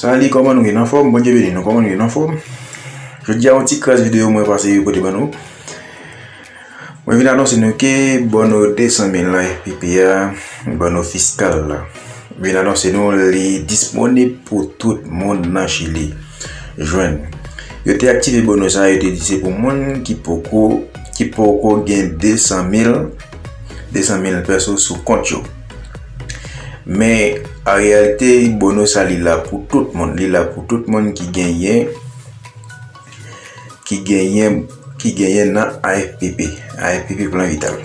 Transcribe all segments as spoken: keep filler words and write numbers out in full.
Sali, kòman nou ye? N anfòm? Bondye beni nou. Kòman nou ye? N anfòm? Jodi a, yon ti kras videyo mwen pase pote ban nou. Mwen vin anonse nou ke bono de san mil A F P P a, bono fiskal la, mwen vin anonse nou li disponib pou tout moun nan Chili jwenn. Yo te aktive bono sa, yo te di se pou moun ki poko, ki poko gen de san mil, de san mil peso sou kont yo. Men, an reyalite, bono sa li la pou tout moun. Li la pou tout moun ki genyen, ki genyen, ki genyen nan A F P P, A F P P Plan Vital.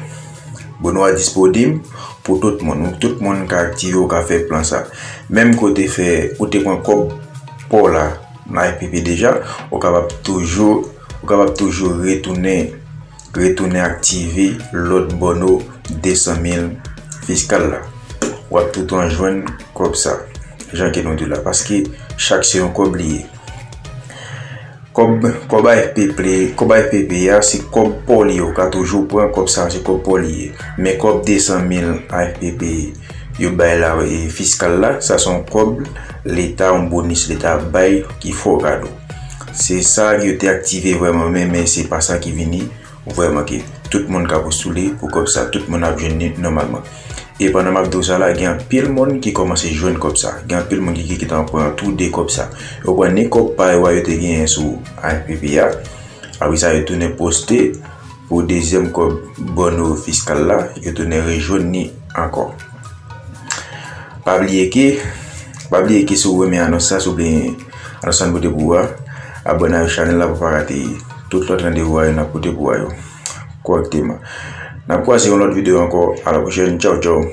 Bono a disponib pou tout moun. Tout moun ka aktive, ou ka fè plan sa. Menm ke w te fè, ou te pran kòb pa w la nan A F P P deja, ou kapab toujou, ou kapab toujou retounen, retounen aktive lòt bono de san mil fiskal la. W ap toutan jwenn kòb sa, jan ke nou di la, paske chak se yon kòb li ye. Kòb, kòb A F P P, kòb A F P P a, se kòb pa w li ye, ou ka toujou pran kòb sa, se kòb pa w li ye. Men kòb de san mil A F P P yo bay la, e, fiskal la, sa se yon kòb Leta, yon bonis Leta bay ki fè w kado. Se sa yo te aktive vrèman, men, men se pa sa ki vini vrèman ke tout moun ka postile pou kòb sa, tout moun ap jwenn li nòmalman. E pandan m ap di w sa la, gen anpil moun ki kòmanse jwenn kòb sa. Gen anpil moun ki, ki, ki gentan pran tou de kòb sa. Yo pran ni kòb pa yo a yo te genyen sou A F P P a. Apre sa, yo tounen poste pou dezyèm kòb bono fiskal la. Yo tounen rejwenn ni ankò. Pa bliye ke, pa bliye ke si w renmen anons sa, si w gen anons sa n pote pou ou a, abòne avèk chanèl la pou pa rate tout lòt randevou a yo n ap pote pou ou a yo kòrèkteman. N ap kwaze yon lòt videyo ankò. A la pwochèn. Tchaw, tchaw.